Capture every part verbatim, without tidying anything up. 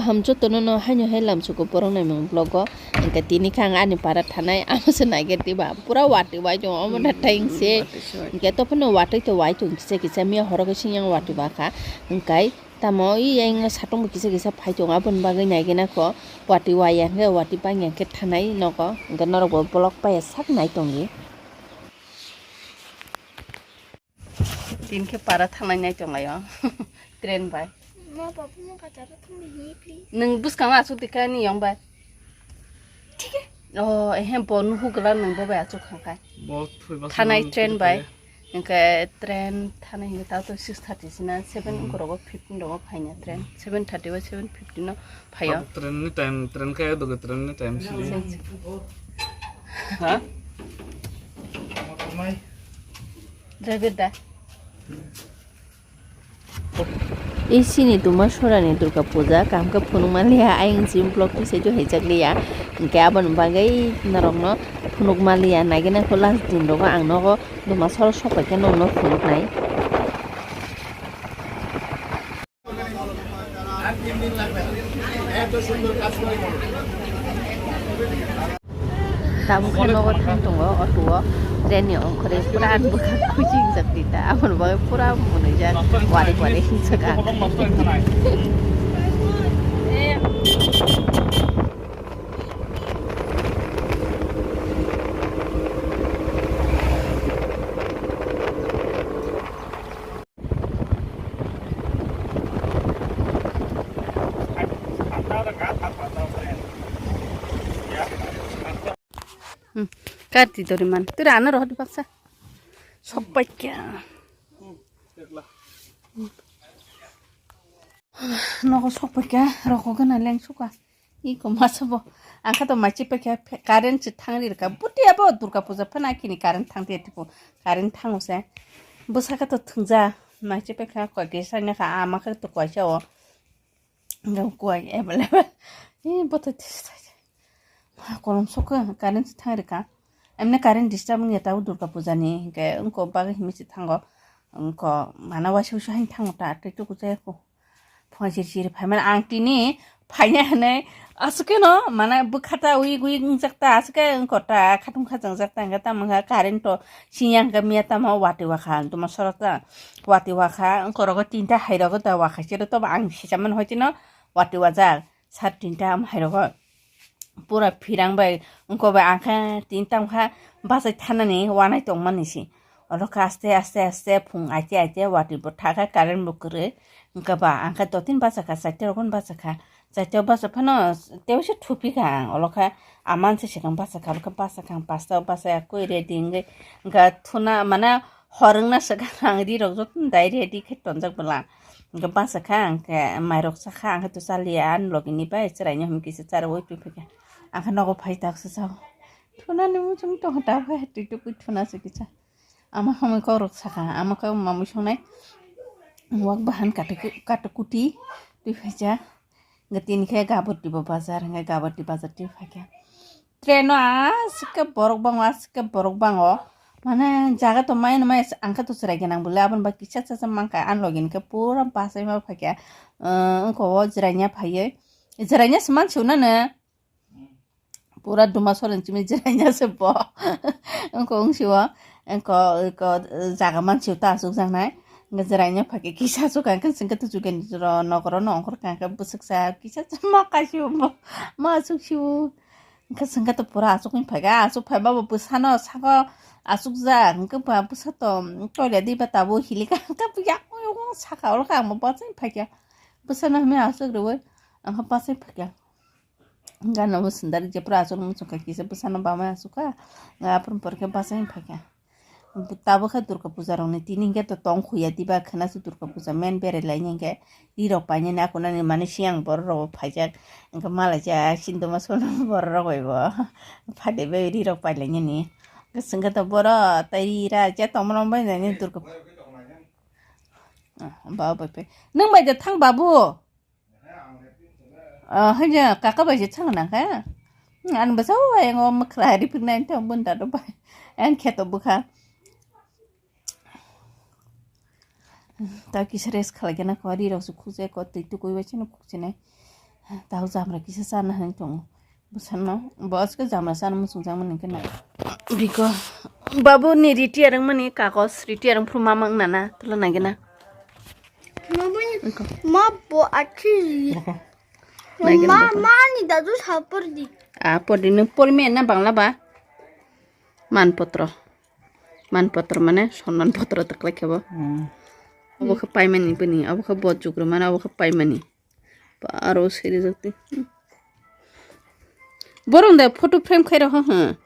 Hamjotono no haino hai lamsugo borok naimung vlog o. Hwnkhe tini khe ang ani para thanai amo se naikhe diba. Pura watwi wai tongo omo da thai se. Hwnkhe to phano watwi to wai tong kisa kisa miya horo khe siyang watwi bakha. Hwnkhe tamo i yang satung bo kisa kisa phai tongo aboni bagwi naikhe nakho. Watwi wai yang khe watwi bang yang khe thanai nogo. Hwnkhe norok bo vlog pai sak nai tongdi. Tin khe para thangnai nai tonglaio. Train bai. Ma, babu, no kachar thangni hi, please. Nwng bwskango aswk tikha ni yong bai. Thik he. Oh, ehem bo nuhu gla nwng bo bai aswk khangkha. Bo thwi bas thanai nwng train bai. Thwi. Hwnkhe train thanai hwnkhe ta to six thirty sina, seven wngkorogo fifteen rogo phaina train. Seven thirty bai seven fifteen no phaio. Abo train ni time, train khe dogo train ni time sini. Ha? Driver da. Isini Dumasora ni Durga Puja kaham khe phunukma liya, ayang jim vlog twi saijo haijakliya. Hwnkhe aboni bagwi norokno phunukma liya, naigina kho last din rogo ang nogo Dumasora sokpai khe nokno phunuknai. Tabuk khe nogo thang tongo auto o, train ni ongkhorwi pura ang bwkha khuijingjak di ta, aboni bagwi pura mwnwijak, wari wari hingjak ang. Hmm. Karti dori man. Tira ano rohor di baksa. Sok paikya. Nogo sok paikya. Roko gana leng suka. Iko masa bo. Angkha to machi paikya. Current si thangri rika. Buti abo Durga Puja phana kini current thangti atipo. Current thango se. Bwsaka to thwngja. Machi paikya. Kwa gesa nyakha. Ama kha to kwa chao. Hwnkhe kuai available. Ee, bothai tisa tisa. Ma kolom sokha, current se thang rikha. Emne current disturb wngya tabuk Durga Puja ni, hwnkhe wngkok bagwi hinwi se thango. Wngkok mana waisa waisa haino thango ta, tei tuku jaya kho. Phunga siri siri phaimani ang tini phaina hinwi aswk kheno mana bwkha ta weak weak wngjak ta, aswk khe wngkok ta khatung khajangjak ta, hwnkhe tamo wngkha current to siyang khe miya tamo watwi wakha tuma soro ta. Watwi wakha, wngkorogo tinta hairogo da wakha, chero tobo ang sichaman hoi tino watwi wajak, sat tinta am hairogo. Pura phirang bai, wngkok bai ang khe tinta wngkha bachai thanani wanai tongmani se. Oro khe aste aste aste phung aite aite watwi bo thakha, current bo kwrwi. Wngkha ba ang khe dottin bachakha, chaita rokno bachakha. Chaita basa phano tei waisa thupi kha ang, olo khe aman se swkang basa kha, olo khe basa kha ang, pasta o basa ya koi ready wngwi wngkha thuna, mane hor wngna swkang ang ri rok joto dai ready khe tonjak bwla. Wngkha basa kha ang khe mairok cha kha, ang khe to cha liya, ani logi ni bai chwrai ni hwn kisa cha rwui twi phaikha, ang khe nogo phai tak se cha o thuna ni muchung tong kha ta khe twi twi thuna se kisa. Ama hamwi kok rok sakha, ama khe mamwi songnai wak bahan katuk kuti twi phaikha. Hwnkhe tini khe Gabati bo bazar, hwnkhe Gabati bazar twi phaikha. Train o aswk khe borok bango, aswk khe borok bango. Mane jaga to maya no maya, ang khe to chwrai gwnang bwle, aboni bagwi kisa cha cha mankha, ani logi ni khe pura bachai ma phaikha. Wngkha o jwraina phaiwi, jwraina se mansi nano. Pura Dumasora ni chini jwraina se bo. Wngkha wngsi o, wngkha, wngkha, jaga mansi o ta aswk jaknai. Wngkha jwraina phaikhe kisa aswk kha, wngkha sengkhe to jugen jora nokoro no ongkhor kha, wngkha bwswk sa kisa ma kaisi o bo. Ma aswk si o. Wngkha sengkhe to pura aswk wng phaikha, aswk phaiba bo bwsano saka aswk jak, wngkha ba bwsa to toilet diba tabuk hilikha, wngkha yakung yakung saka olo kha, ang bo bachai phaikha. Bwsano hamya aswk rwui, ang khe bachai phaikha. Gana bo sundari je pura aswk muchungkha kisa bwsano bamai aswkha, nga apor por khe bachai phaikha. Tabuk khe Durga Puja rokni tini hwnkhe to tong khuya diba khwna se Durga Puja men berai laini hwnkhe ri rok painani akunani mani siyang borok rok bo phaijak hwnkhe malaijak sinduma solo borok rok bai bo phade bai ri rok pai lainani hwnkhe chwngkhe to borok tai ri ra je tongmani bai nani Durga Puja. Ba bai pai nwng bai de thang babu. Ah, hanya kaka bai je thang nang kha. Hmm, ani bwsa o ayang o mwkhra ripik nai thang bun da do bai. Ayang kheto bwkha. Ta kisa rest khalai gana ko ri rok su khuje ko twi tukui bai chino khukchinai. Tau jamra kisa chana hai tongo. Bwsano, bo aske jamra chana muchung jangmani hwnkhe na. Biko, babu ni riti arang mani kagos, riti arang phuru mama wngna na, tula nagina. Biko. Ma bo achi. Nagina ma, biko. Ma ni dadu sapor di. Ah, pori nwng pori me na bangla ba? Manpotro. Manpotro mane sonman potro taklai khebo. Hmm. Obo khe paimani bini, obo khe bo jugrumani, obo khe paimani. Aro siri jati. Borong da photo frame khai rokha ha.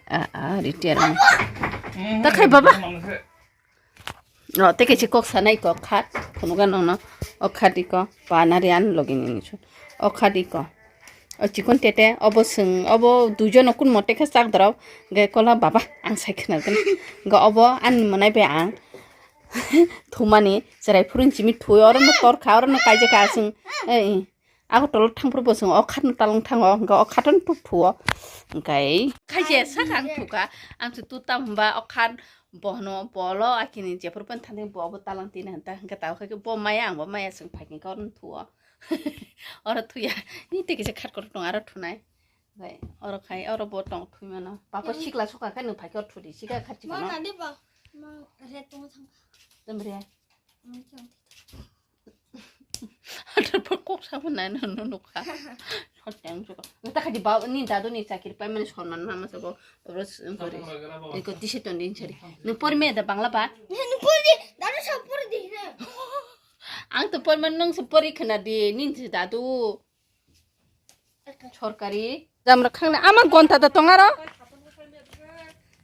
Ah, ah, retire. Ta khai baba. O, tei kaisa kok sanai kok khat, phunuga nokno. O khat iko, panari an logi nini chun. O khat iko. O chikon tete, obo swng, obo duijono kun mote khe chak dorao. Ge kola baba, ang sai khna gana. Ga obo ani monai bai ang. Thumani, cherai phurun chimi thui, oro no tor kha, oro no kaijak kha swng. Eh, eh. Agartala thangphuru bo chwng o khatno talwng thango, hwnkhe o khatno tuk thuo. Hwnkhe khaise sakha ang thuka, ang se tuta hwnba o khat bohno bolo akini jephuru phano thangwi bo obo talwng tini hwnta, hwnkhe tabuk khe bo maya ang bo maya chwng phaikhe khe oro thuo. Oro thuya, ni tei kisa khat kotor tong aro thunai. Hwnkhe oro khai oro bo tong thui mano. Papa sikla sokha khe nwng phaikhe oro thudi, sikha khat chikano. Mama, de ba. Ma, re tong thang. Tong re. Atar pun kok sama nai no no nukha. Hoteng suka. Nta kadi ba ni dadu ni chakiri pai mani sonman mama sabo. Terus ngori. Iko tisi ton din sari. Nung pori me da bangla ba? Nung pori di. Dadu sa pori di na. Ang to pori man nung sa pori khana di. Nin si dadu. Sorkari. Jamra khangna ama gonta da tong aro.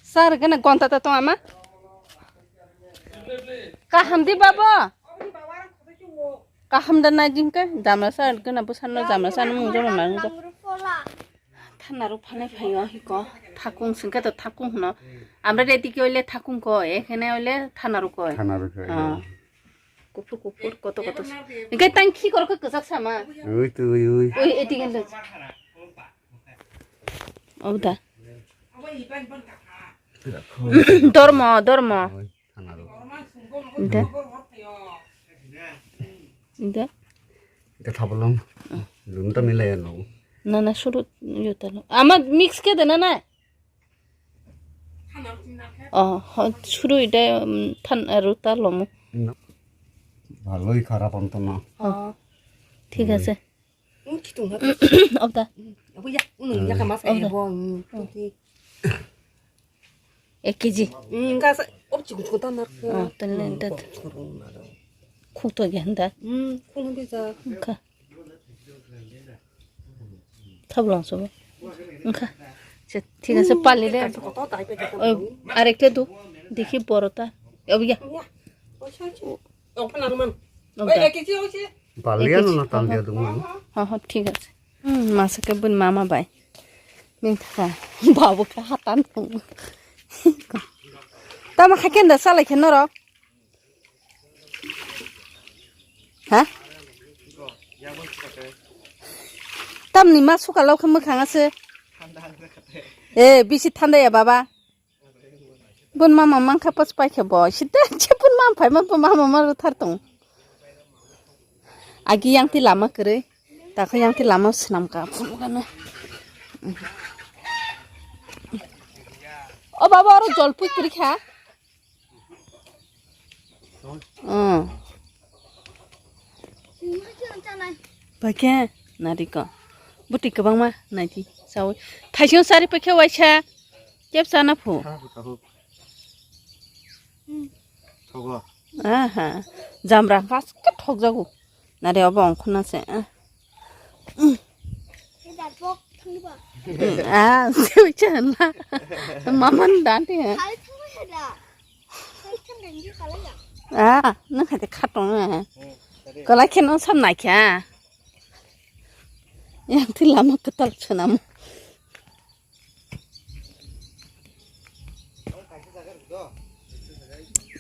Sar gana gonta da tong ama. Kaham di babo. Kaham da nai jingke jamra sar gana busan no jamra sar mung jama mang jo. Thana ru phane phayo hiko. Thakung singka to thakung hno. Amra ready ki oile thakung ko. Ekhene oile thana ru ko. Thana ru ko. Ah. Kuphur kuphur, koto koto. Hingke tang khi korokhe kwchak sama. Ui, tui, ui. Ui, eti ganda. Oda. Dormo, dormo. Ui, thanaro. Ida. Ida. Ida thabolong. Lum ta milai ano. Na, na, suru yutalo. Ama mix ke de na, na. Oh, ho, suru ida, um, than, aru ta lomo. No. Bhaloi kharap anto na. Oh, thik ase. Oda. Oda. Ek kg. Oh, tele, tele. Khuk to ge handa. Kha. Thablong sobo. Wngkha. Se, thik ase, pali le. Oi, arekta do. Dekhi borota. Obo ya. Obo da. Pali ano na tandia do. Ha, ha, thik ase. Hmm, masa ke bun mama bai. Min thaka. Babu ke hatan thung. Tama haken da salai khe norok. Ha? Tamni ma suka lau khe mwkhang ase. Eh, bisi thanda ya baba. Bun mama mankha pas paikhe bo. Sita che bun mama phai ma bun mama ma ruthar tong. Agi yang ti lama kwrwi. Takha yang ti lama swnam ka phunukano. O baba oro jol pui kwrwi kha. Hmm. Paikhe nariko. Buti kwbangma naidi sawi. Thaising sari paikhe waisa. Kep sana phu. Thogo. Aha. Jamra kas ke thok jago. Nare obo ongkhorna se. Ah, se ucha na. Maman dante. Ah, nang khate khatong na. Kala khe no sam na kya. Yang ti lama ketal chunam.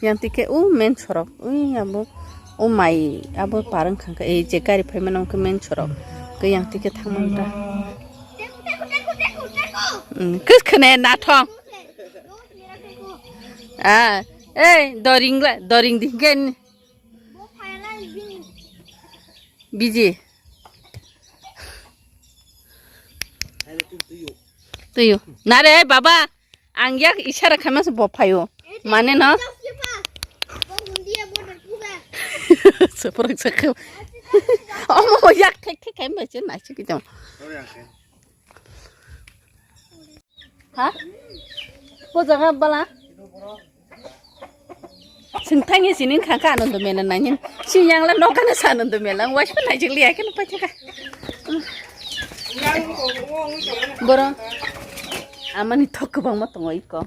Yang ti khe o main sorok, ui abo o mai abo parang khang khe, ei je gari phai mano khe main sorok. Khe yang ti khe thang man ta. Hmm, kis khne na thong. Ah, ei doring la, doring di gen. Biji. Tuyo. Nare baba, ang yak isara khaima se bo phayo. Mane no? Seporok sakhe. Omo yak thek thek khaima se nai se kitam. Ha? Bo jaga bala? Sengthangni sini khangkha Anando Mela nangin. Siyangla nokana sa Anando Mela. Waispa najik liya khe nupai thaka. Boro. Amani thok kwbangma tongo iko.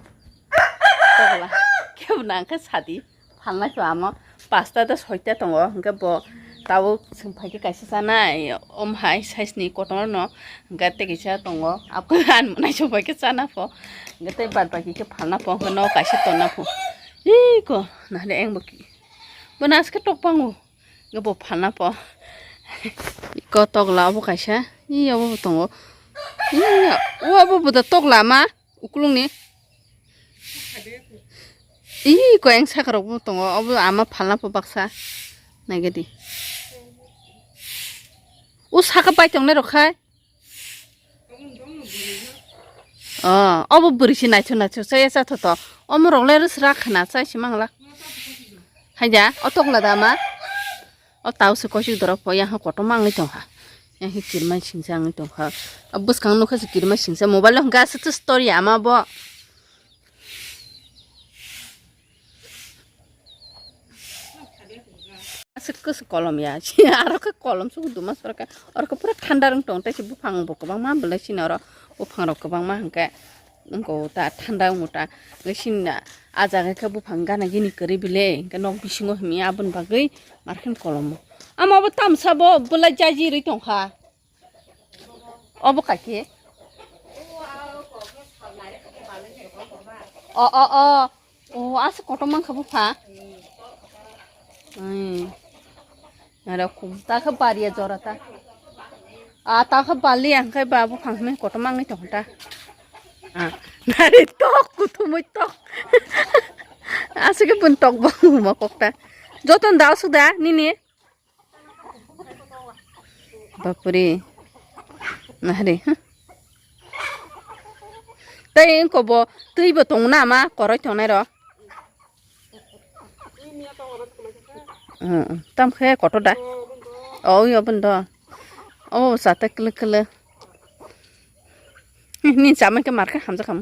Tokla. Kebo nangkha sadi. Phalnai khe amo pasta da soita tongo, hwnkhe bo tabuk chwng phaikhe kaisa chanai, om hai size ni kotor no, hwnkhe tei kisa tongo, abo ang naisok phaikhe chana pho, hwnkhe tei bad baki khe phalna pho, hwnkhe no kaisa tonna pho. Iko nahale eng bo ki, bo naske tok pango, hwnkhe bo phalna pho. Iko tokla obo kaisa, i obo bo tongo, i o obo bo da tokla ma. Ukulungni. Ih, koyang saka rok bo tongo. Obo ama phalna pho baksa. Naigadi. O saka pai tongnai rok khai. Oh, obo bwrwi si naithok naithok chaya chathoto. Omo rok le rwsra khna chai si mangla. Haida, o tokla da ma. O tau se kochik dorok pho yang kotorma wngwi tongkha. Yang khe kirima singsa wngwi tongkha. O bwskang nukha se kirima singsa mobile o hwnkha aswk story ama bo. Aswk kwswk kolom ya. Aro khe kolom sugu duma sora khe. Oro khe pura thanda rwng tong tei se buphang bo kwbangma belai sini oro buphang rok kwbangma hwnkhe. Wngkha ta thanda wngkha ta. Hwnkhe sini na, ah jaga khe buphang gana gini kwrwi bile, hwnkhe nok bisingo himya aboni bagwi markhe kolomo. Ama bo tamsa bo bwlai jaji rwi tongkha. Obo kaki. O, o, o. O, aswk kotor mankha bupha. Ai. Nara kum ta kha bariya jora ta. A ta kha bali ang khai ba buphang hwnwi kotor mangwi tong ta. A nari tok kuthumui tok. Aswk bun tok bo ma kok ta. Joton da aswk da nini. Bapre. Nahri. Tei wngkha bo twi bo tong na ma koroi tongnai ro. Tam khe kotor da. O ui oboni do. O sata kle kle. Ni chamai khe mar khe hamjak ham.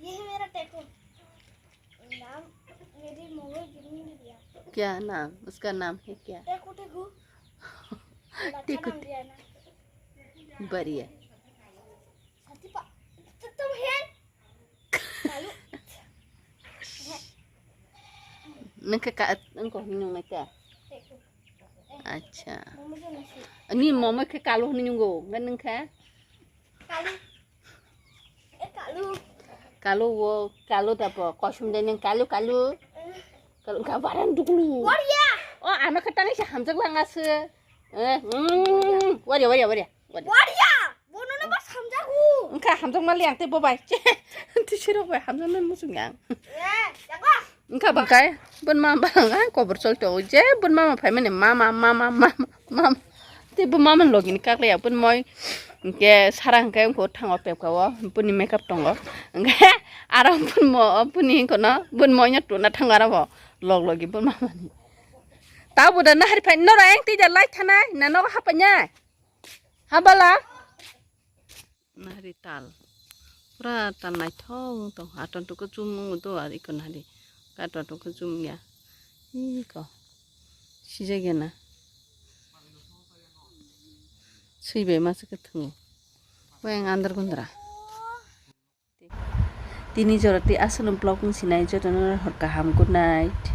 ये है मेरा टैटू। नाम मेरी मम्मी गिरनी दिया। क्या नाम? उसका नाम है क्या? टैकू, टैकू। बड़ा अच्छा टेकू नाम दिया है ना। बढ़िया। साथी पा-, तो तुम है? Kalu. Nengke ka, engko hinung nengke? Acha. Ni momo khe kalu hinung go, ngan nengke? Kalu. Eh, kalu. Kalu wo, kalu tapo, kosum de neng kalu, kalu. Kalu ka baran duklu. Waria. Oh, ano khe tani se hamjak lang ase. Eh, mm, waria, waria, waria, waria. Waria. Bono no ba hamjago. Engka hamjak mali ang te bobai. Tisirok bai hamjak nai musung yang. Eh, jago. Engka bangkai, bun mama bang, ah, kobor chol to, je bun mama phai mani, mama, mama, mama, mama. Te bun mama logi ni kak le ya, bun moi, ke sarang ke ko thango pep ka wo, bun ni makeup tongo. Engke, aro bun mo, bun ni ko no, bun moi nya tuna thang aro bo, log logi bun mama ni. Tau bo da nahari phai, nora eng tei da lai thanai, na nogo hapanya. Habala. Nahari tal. Pura tal naithok wng tong. Aton tuku chum wng do ar iko nahari. Aton tuku chum ya. Iko. Sijak ya na. Sui bai ma se kwthwng. Weng andar gundra. Tini jora tei aswk no vlog wng sinai jotono hor kaham, good night.